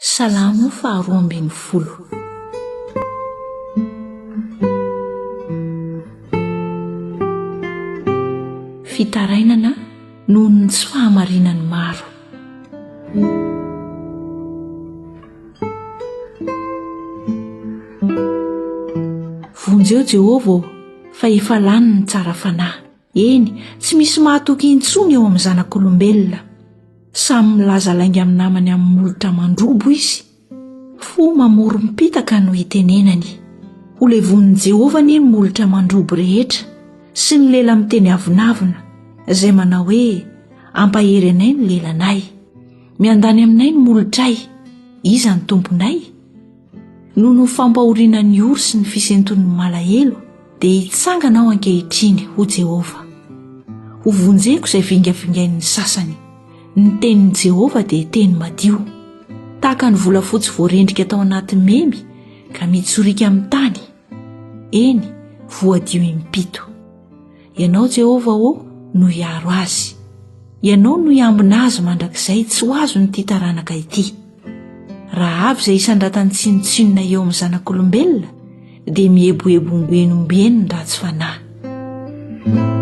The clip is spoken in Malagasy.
Salamo faharoa ambin'ny folo. Fitarainana noho ny tsy fahamarinan'ny maro. Vonjeo Jehovah ô, fa efa lany ny tsara fanahy. Eny, tsy misy mahatoky intsony eo amin'ny zanak'olombelona. Samy milaza lainga amin'ny namany amin'ny molotra mandrobo izy. Fo mamorom-pitaka no itenenany. Holevonin'i Jehovah anie ny molotra mandrobo rehetra sy ny lela miteny avonavona, izay manao hoe, Ampahery anay ny lelanay. Miandany aminay ny molotray. Iza ny tomponay? Noho ny fampahoriana ny ory sy ny fisentoan'ny malahelo, dia hitsangana aho ankehitriny, hoy Jehovah. Hovonjeko izay vingavingain'ny sasany. Ny tenin'i Jehovah dia teny madio, tahaka ny volafotsy voarendrika tao anaty memy ka mitsoriaka amin'ny tany, eny, voadio impito. Ianao, Jehovah ô, no hiaro azy. Ianao no hiambina azy mandrakizay tsy ho azon'ity taranaka ity. Raha avy izay isandratany tsinontsinona eo amin'ny zanak'olombelona, dia mieboebo ombieny ombieny ny ratsy fanahy.